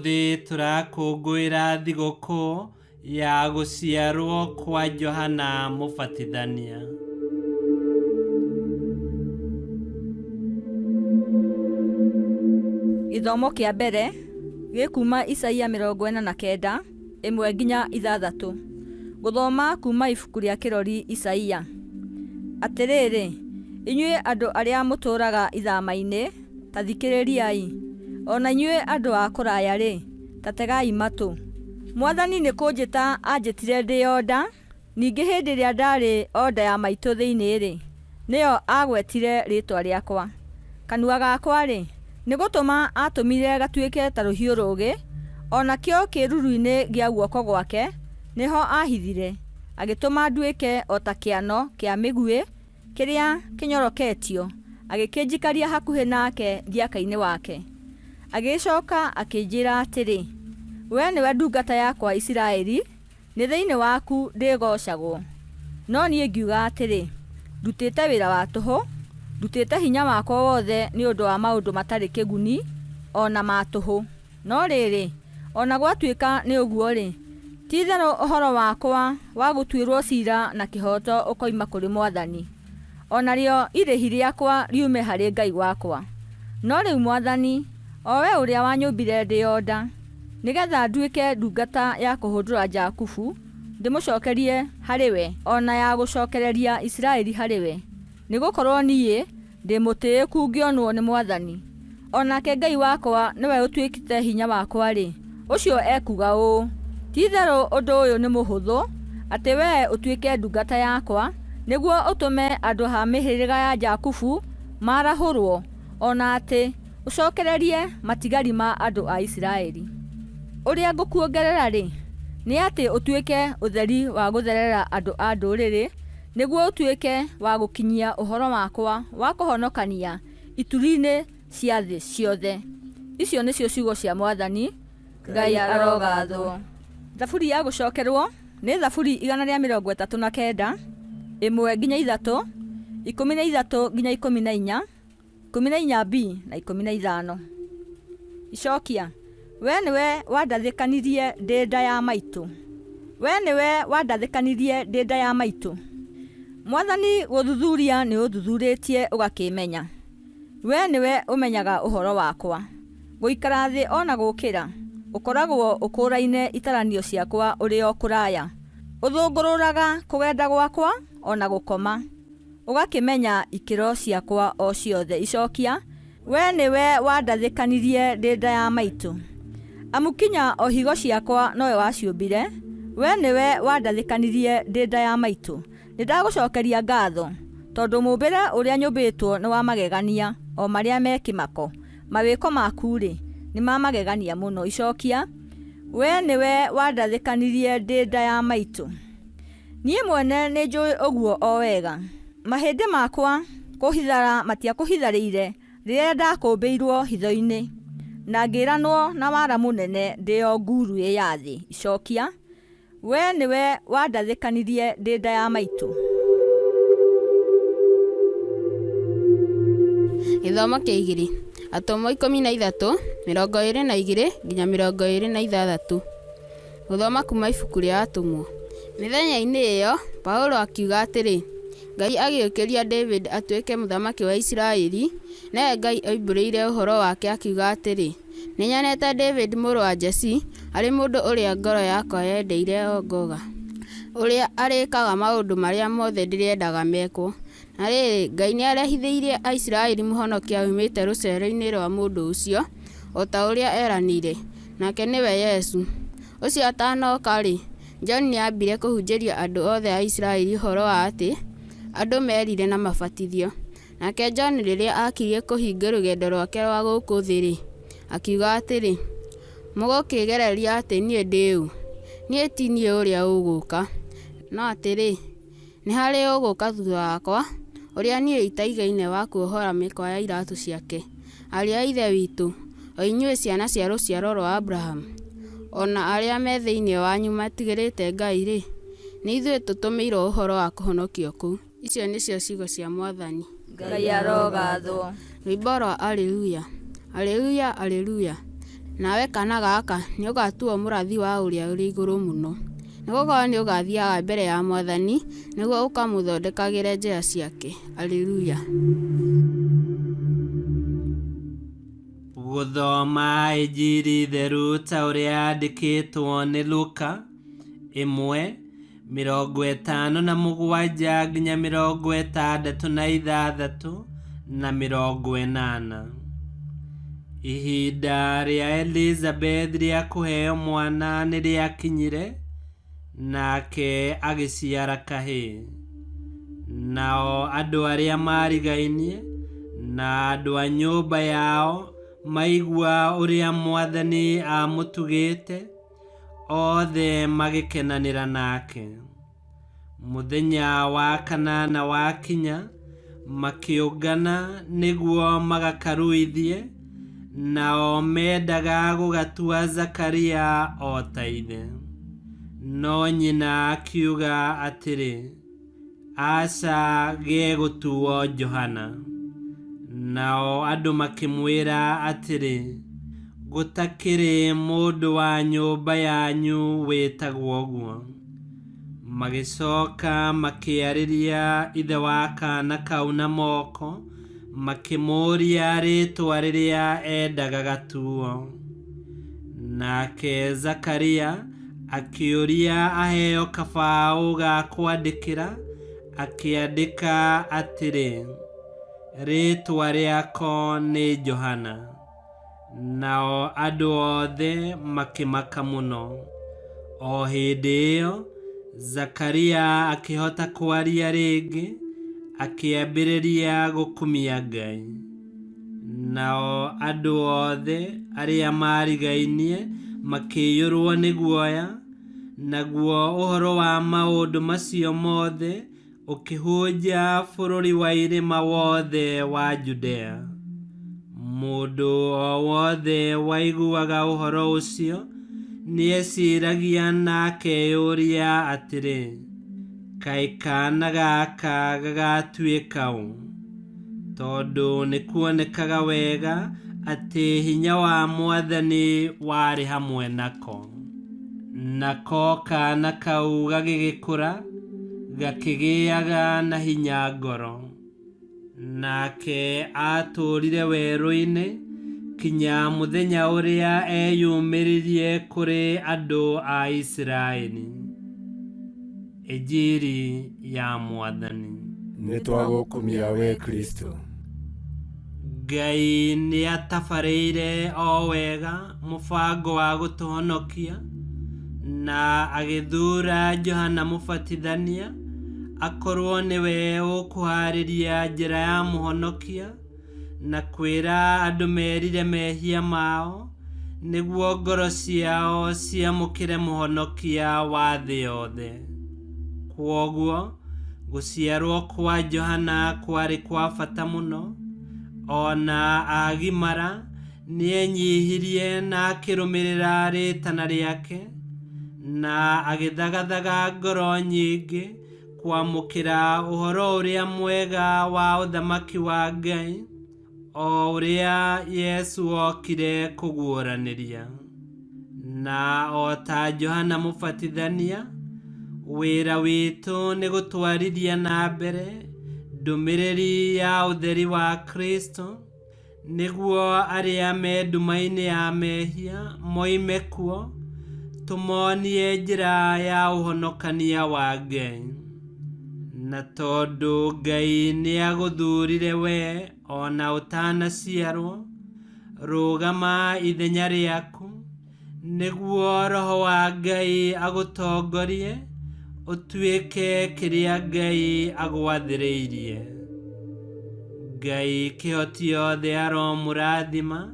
Ũmũthĩ tũrakũngũĩra thigũkũ ya gũciarwo kwa Johana Mũbatithania. Gĩthomo kĩa mbere gĩ kuuma Isaia 49, 1-6. Gũthoma kuuma ibuku rĩa kĩrori Isaia. Atĩrĩrĩ, inyuĩ andũ arĩa mũtũũraga ithama-inĩ, ta thikĩrĩriai, o na inyuĩ andũ a kũraya-rĩ, ta tegai matũ. Mwathani nĩ kũnjĩta aanjĩtire ndĩ o nda, ningĩ hĩndĩ ĩrĩa ndarĩ o nda ya maitũ thĩinĩ-rĩ, nĩyo aagwetire rĩĩtwa rĩakwa. Kanua gakwa-rĩ, nĩ gũtũma aatũmire gatuĩke ta rũhiũ rũũgĩ, o nakĩo kĩĩruru-inĩ gĩa guoko gwake nĩho aa'hithire, agĩtũma nduĩke o ta kĩano kĩa mĩguĩ kĩrĩa kĩnyoroketio, agĩkĩnjikaria hakuhĩ nake thiaka-inĩ wake. Agĩgĩcoka akĩnjĩra atĩrĩ, Wee nĩwe ndungata yakwa Isiraeli, Nĩ thĩinĩ waku ndĩgoocagwo. No niĩ ngiuga atĩrĩ, Ndutĩte wĩra wa tũhũ, ndutĩte hinya wakwa wothe nĩ ũndũ wa maũndũ matarĩ kĩguni o na ma tũhũ. No rĩrĩ, o na gwatuĩka nĩ ũguo-rĩ, ti-itherũ ũhoro wakwa wa gũtuĩrũo cira na kĩhooto ũkoima kũrĩ Mwathani, o narĩo irĩhi rĩakwa riume harĩ Ngai wakwa. No rĩu Mwathani, o we ũrĩa wanyũmbire ndĩ o nda, nĩ getha nduĩke ndungata ya kũhũndũra Jakubu ndĩmũcokerie harĩ we, o na ya gũcokereria Isiraeli harĩ we, nĩ gũkorũo niĩ ndĩ mũtĩĩku ngĩonwo nĩ Mwathani, o nake Ngai wakwa nĩwe ũtuĩkĩte hinya wakwa-rĩ, ũcio ekuuga ũũ, Ti-itherũ ũndũ ũyũ nĩ mũhũthũ, atĩ wee ũtuĩke ndungata yakwa, nĩguo ũtũme andũ a mĩhĩrĩga ya Jakubu maarahũrũo, o na atĩ Ũcokererie matigari ma andũ a Isiraeli. Ũrĩa ngũkuongerera-rĩ, nĩ atĩ ũtuĩke ũtheri wa gũtherera andũ a ndũrĩrĩ, nĩguo ũtuĩke wa gũkinyia ũhoro wakwa wa kũhonokania ituri-inĩ cia thĩ ciothe. Icio nĩcio ciugo cia Mwathani. Ngai arogathwo. Thaburi ya gũcokerwo nĩ Thaburi 139, 1-3, 13-14, 14b na 15. Icokia, Wee nĩwe wandathĩkanirie ndĩ nda ya maitũ, Wee nĩwe wandathĩkanirie ndĩ nda ya maitũ. Mwathani gũthuthuria nĩũthuthurĩtie ũgakĩmenya, Wee nĩwe ũmenyaga ũhoro wakwa. Gũikara thĩ o na gũũkĩra, ũkoragwo ũkũũraine itaranio ciakwa ũrĩ o kũraya. Ũthũngũrũraga kũgenda gwakwa o na gũkoma. Ũgakĩmenya ikĩro ciakwa o ciothe. Icokia, Wee nĩwe wandathĩkanirie ndĩ nda ya maitũ, amu kinya o higo ciakwa nowe waciũmbire, Wee nĩwe wandathĩkanirie ndĩ nda ya maitũ. Nĩndagũcokeria ngatho, tondũ mũũmbĩre ũrĩa nyũmbĩtwo nĩ wa magegania, o marĩa me kĩmako, mawĩko maku-rĩ, nĩ ma magegania mũno. Icokia, Wee nĩwe wandathĩkanirie ndĩ nda ya maitũ. Niĩ mwene nĩnjũĩ ũguo o wega. Mahĩndĩ makwa kũhithara matiakũhitharĩire rĩrĩa ndakũmbĩirwo hitho-inĩ, na ngĩĩranwo na wara mũnene ndĩ o nguruĩ ya thĩ. Icokia, Wee nĩwe wandathĩkanirie ndĩ nda ya maitũ. Gĩthomo kĩa igĩrĩ, Atũmwo 13, 22-26. Gũthoma kuuma ibuku rĩa Atũmwo. Mĩthenya-inĩ ĩyo, Paulo akiuga atĩrĩ, Ngai agĩũkĩria David atuĩke mũthamaki wa Isiraeli, nĩwe Ngai oimbũrĩire ũhoro wake akiuga atĩrĩ, 'Nĩnyonete David mũrũ wa Jesii arĩ mũndũ ũrĩa ngoro yakwa yendeire o ngoga, ũrĩa arĩĩkaga maũndũ marĩa mothe ndĩrĩendaga mekwo. Na rĩrĩ, Ngai nĩarehithĩirie Aisiraeli mũhonokia uumĩte rũciaro-inĩ rwa mũndũ ũcio, o ta ũrĩa eranĩire, nake nĩwe Yesu. Ũcio atanoka-rĩ, John nĩaambire kũhunjĩria andũ othe a Isiraeli ũhoro wa atĩ andũ merire na mabatithio. Nake John rĩrĩa aakirie kũhingia rũgendo rwake rwa gũkũ thĩ-rĩ, akiuga atĩrĩ, Mũgũkĩgereria atĩ niĩ ndĩ ũ? Niĩ ti niĩ ũrĩa ũgũũka. No atĩrĩ, Nĩ harĩ ũgũũka thutha wakwa, ũrĩa niĩ itaigaine wa kuohora mĩkwa ya iratũ ciake. Ariũ a Ithe witũ, o inyuĩ ciana cia rũciaro rwa Abrahamu, o na arĩa me thĩinĩ wanyu metigĩrĩte Ngai-rĩ, nĩ ithuĩ tũtũmĩirũo ũhoro wa kũhonokio kũu. Icio nĩcio ciugo cia Mwathani. Ngai arogathwo. Rwĩmbo rwa Aleluya. Aleluya, Aleluya! Nawe kaana gaka nĩũgatuuo mũrathi wa Ũrĩa ũrĩ Igũrũ Mũno, nĩgũkorwo nĩũgathiiaga mbere ya Mwathani nĩguo ũkamũthondekagĩre njĩra ciake. Alleluia. Gũthoma Injiri theru ta ũrĩa yandĩkĩtwo nĩ Luka 1:57 nginya 66 na 80. Ihinda rĩa Elizabeth rĩa kũheo mwana nĩ rĩakinyire, nake agĩciara kahĩĩ. Nao andũ arĩa maarigainie na andũ a nyũmba yao maigua ũrĩa Mwathani aamũtugĩte, othe magĩkenanĩra nake. Mũthenya wa kanana wakinya, makĩũngana nĩguo magakaruithie, nao mendaga gũgatua Zakaria o ta ithe. No nyina akiuga atĩrĩ, Aca, gegũtuo Johana. Nao andũ makĩmwĩra atĩrĩ, Gũtakĩrĩ mũndũ wa nyũmba yanyu wĩtagwo ũguo. Magĩcoka makĩarĩria ithe wa kaana kau na moko, makĩmũũria rĩĩtwa rĩrĩa endaga gatuo. Nake Zakaria akĩũria aheo kabaũ ga kwandĩkĩra, akĩandĩka atĩrĩ, Rĩĩtwa rĩako nĩ Johana. Nao andũ othe makĩmaka mũno. O hĩndĩ ĩyo Zakaria akĩhota kwaria rĩngĩ, akĩambĩrĩria gũkumia Ngai. Nao andũ othe arĩa maarigainie makĩiyũrwo nĩ guoya, naguo ũhoro wa maũndũ macio mothe ũkĩhunja bũrũri wa irĩma wothe wa Judea. Mũndũ o wothe waiguaga ũhoro ũcio nĩeciragia na akeyũria atĩrĩ, Kaĩ kaana gaka gagatuĩka ũ? Tondũ nĩkuonekaga wega atĩ hinya wa Mwathani warĩ hamwe nako. Nako kaana kau gagĩgĩkũra, gakĩgĩaga na hinya ngoro. Nake aatũũrire werũ-inĩ kinya mũthenya ũrĩa eyumĩririe kũrĩ andũ a Isiraeli. Injiri ya Mwathani. Nĩtwagũkumia wee Kristo. Ngai nĩatabarĩire o wega mũbango wa gũtũhonokia na agĩthuura Johana Mũbatithania akorwo nĩwe ũkũhaarĩria njĩra ya Mũhonokia na kwĩra andũ merire mehia mao nĩguo ngoro ciao ciamũkĩre Mũhonokia wa thĩ yothe. Kwoguo, gũciarwo kwa Johana kwarĩ kwa bata mũno. O na agimara, nĩenyihirie na akĩrũmĩrĩra rĩĩtana rĩake, na agĩthagathaga ngoro nyingĩ kwamũkĩra ũhoro ũrĩa mwega wa ũthamaki wa Ngai, o ũrĩa Yesu okire kũguũranĩria. Na o ta Johana Mũbatithania, wĩra witũ nĩ gũtwarithia na mbere ndũmĩrĩri ya ũtheri wa Kristo, nĩguo arĩa me nduma-inĩ ya mehia moime kuo, tũmonie njĩra ya ũhonokania wa Ngai. Na tondũ Ngai nĩagũthurire wee o na ũtanaciarwo, rũgama ithenya rĩaku, nĩguo Roho wa Ngai agũtongorie ũtuĩke kĩrĩa Ngai agwathĩrĩirie. Ngai kĩhoti yothe aromũrathima,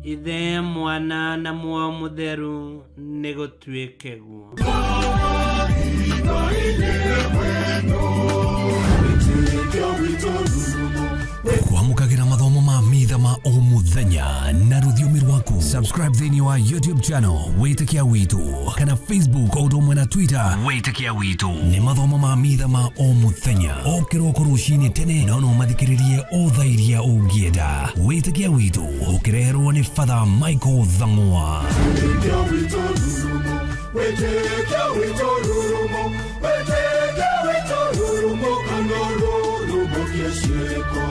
Ithe, Mwana na Muoyo Mũtheru, nĩgũtuĩke guo. Kwamũkagĩra mathomo ma mitha ma o mũthenya na rũthiomi rwaku. Subscribe thĩinĩ wa YouTube channel Wĩtĩkia Witũ kana Facebook o ũndũ ũmwe na Twitter Wĩtĩkia Witũ. Nĩ mathomo ma mitha ma o mũthenya o kĩroko rũcinĩ tene no no mathikĩrĩrie o thaa iria ũngĩenda. Wĩtĩkia Witũ ũkĩreherwo nĩ Father Michael Thang'wa. Wĩtĩkia witũ rurumo, wĩtĩkia witũ rurumo, wĩtĩkia witũ rurumo, kana rurumo kĩciĩko.